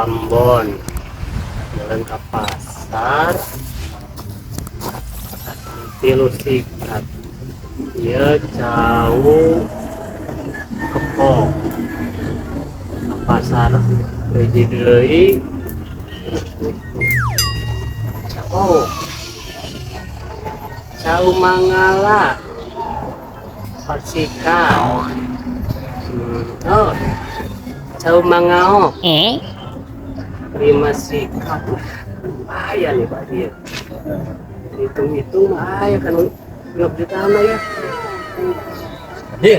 Ambon jalan ke pasar tilu sikat ieu cau kepok ke pasar hiji deui. Oh, cau mangala persika. Oh, cau mangao lima sikat. Bahaya nih, Pak, dia hitung-hitung bahaya kan 5 juta mah ya. Iya.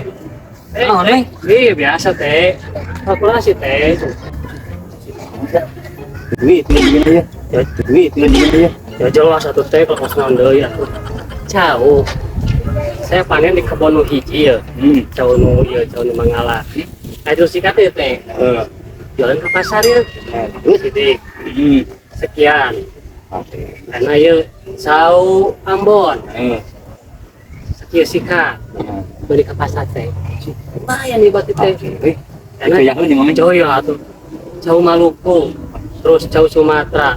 Eh, Oh, teh, iya biasa teh, kalkulasi teh. Duit ini ya. Duit ini ya. Ya jelas satu teh kalau naon deui atuh. Cau saya panen di kebon nu hiji ya. Cau nu ieu, cau nu mangala. Aya sikat teh teh. Jualan ke pasar ya. Terus? Titik sekian. Karena ieu cau Ambon sekian sikat beli ke pasar teh. Lumayan nih berarti teh. Oke. Karena Itu yang lu ngomong. cau ya atuh. Cau Maluku, terus cau Sumatera,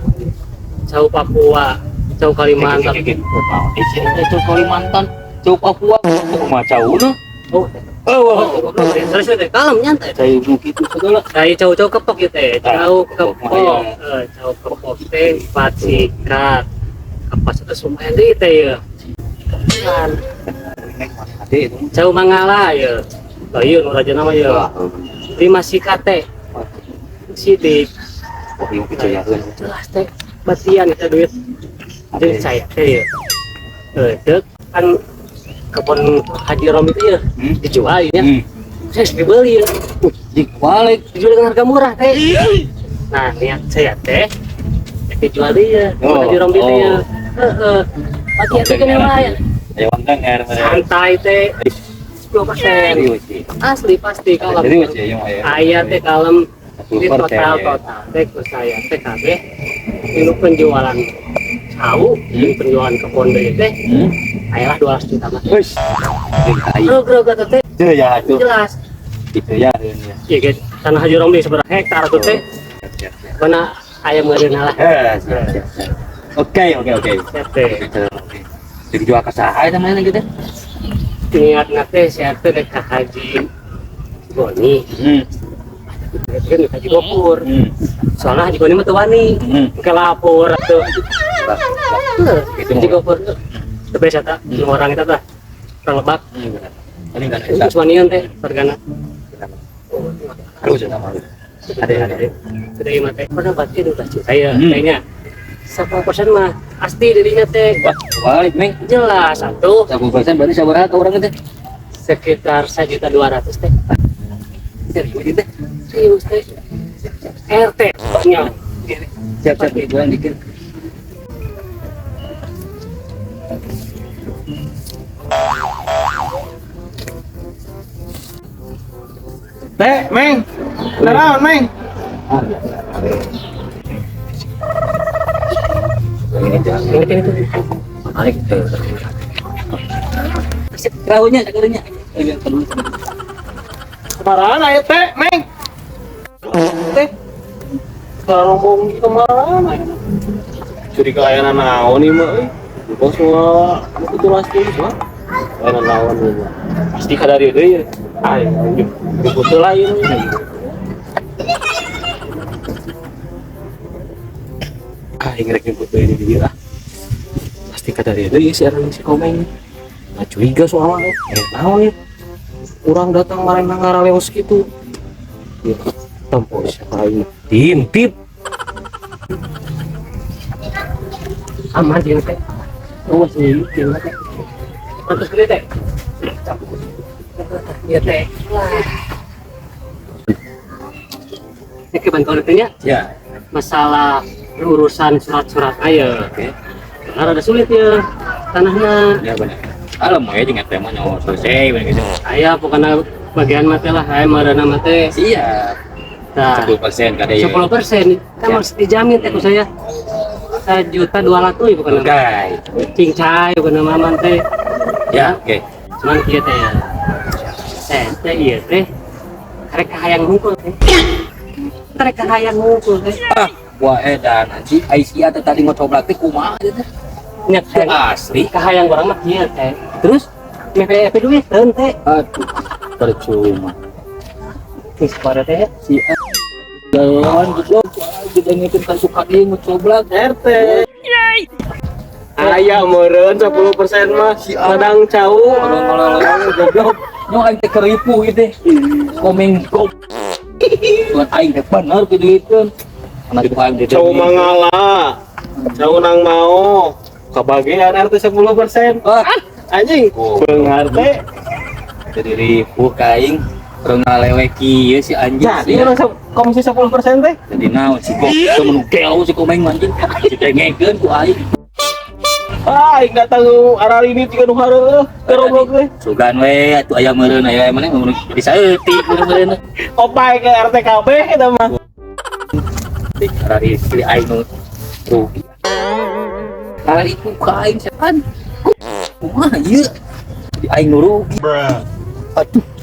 cau Papua, cau Kalimantan. Itu Kalimantan, cau Papua, mah cau nu. Oh, Oh, oh, terus teh kalem nyantai. cau nu kitu segala. Kayak cau-cau kepok gitu teh, cau kepok kepok, mah cau kepok teh empat sikat. Kapas itu lumayan deh teh ya. Kan, Ade itu. cau mangala ya. Oh iya, nu raja nama ya. Lima sikat teh, sidik. Wah, ieu percaya. Jelas teh, batian itu duit. Jadi saya teh ya. Dek, kan kebun Haji Rom itu ya dijual ya. Saya harus dibeli ya. Jik balik. Dijual dengan harga murah teh. Nah, niat saya teh dijual dia, Oh, Haji Rom itu ya. oh. Heeh. Batian teh kan lumayan. Ayo kan air. Santai teh 10%. Serius sih. Asli pasti kalau Serius ya, yang aya. Aya teh kalem ini 10% total ya. Total teh ku saya teh kabeh ini penjualan cau, ini penjualan kebon deui teh aya lah 200 juta mah. Wis. Grog grog teh Itu ya itu. Jelas. Itu ya ya. Iya guys, tanah Haji Romli seberapa hektar tuh teh? Siap, siap. Mana ayam meureun lah. Eh, siap, siap, siap. Oke. Siap teh. Oke. Jadi jual ke saha eta mana gitu? Niat teh saya teh dek ka Haji Goni, kan Haji Gopur. Soalnya Haji Goni mah teu wani. Ke lapor atuh. Itu Haji Gopur tuh. Teu biasa tah, nu orang eta tah. Orang Lebak. Benar. Ini kan Itu eta. wanian teh hargana. Harus eta mah. Ada ada. Gede mah teh. Pernah berarti 12 juta ya, kayaknya. 10% mah pasti dirinya teh. Wah, balik nih. Jelas atuh. 10% berarti sabaraha ka urang teh? Sekitar 1.200.000 teh. Serius itu teh? Serius teh. RT nya. Siap siap dibuang dikit. Teh, Meng. Naraon, Meng? Ah, biasa. Ini jangan. Ini itu. Balik teh. Perahunya, sakurunya. Eh, perlu. Kemarahan aya teh, Meng? Teh. Rombong kemarahan aya. Curiga aya naon ieu mah euy. Bos mah itu jelas mah. Aya naon ieu mah. Pasti kadari deui ya. Ay, jemput heula ieu. Ah, rek jemput deui di dieu ah. Pasti kadari deui si Erang si Komeng. Nah, curiga soalnya. Eh, naon ya? Urang datang marena ngaraleos kitu. Ya, tempo siapa ini? Diintip. Aman sih teh. Oh, masih ieu teh. Pantes gede teh. Iya teh. Wah. Ini kebantuan teh nya Ya. Masalah urusan surat-surat aya. Oke. Karena rada sulit ya tanahnya. Ya benar. Alam ya jeung eta mah nyawa selesai bener gitu. Aya pokoknya bagian mate lah, aya marana mate. Siap. Nah, 10% kade ya. 10% kan Ya. harus dijamin teh ku saya. 1.200.000 ya bukan Oke. Cincai bukan nama aman teh. Ya, oke. Cuman kieu teh ya. Teh teh ieu teh karek kahayang hungkul teh. Rek kahayang ngumpul teh. Ah, wah edan anjing, ai sia teh tadi ngocoblak teh kumaha ieu teh? Nya Teu asli. Kahayang urang mah kieu teh. Terus? Mepe duiteun teh. Aduh, percuma. Geus pada teh. Si Jalan goblok, didengekeun ka suka ieu ngocoblak. RT. Aya meureun 10% mah ladang cau. Ngolong goblok. Nyo aing teh keripu ieu teh. Komeng goblok. Tuan aing teh bener kitu. Anak ku aing teh. Cau mangala. Cau nang mau. Kebagian RT 10%. Ah, Anjing, Oh. beunghar teh. Jadi ripuh ka aing. Urang ngalewe kieu si anjing. Jadi urang komisi 10% teh. Jadi naon si kok teu menu gelo si komeng anjing. Didengekeun ku aing. Ah, aing datang arah ini tiga nu hareueuh keroblok teh. Sugan we atuh aya meureun, aya mana mun jadi saeutik meureun. Opai ke RTKB eta mah. Arari si aing nu rugi. Arari ku ka aing setan. Kumaha ieu? Di aing nu rugi. Aduh.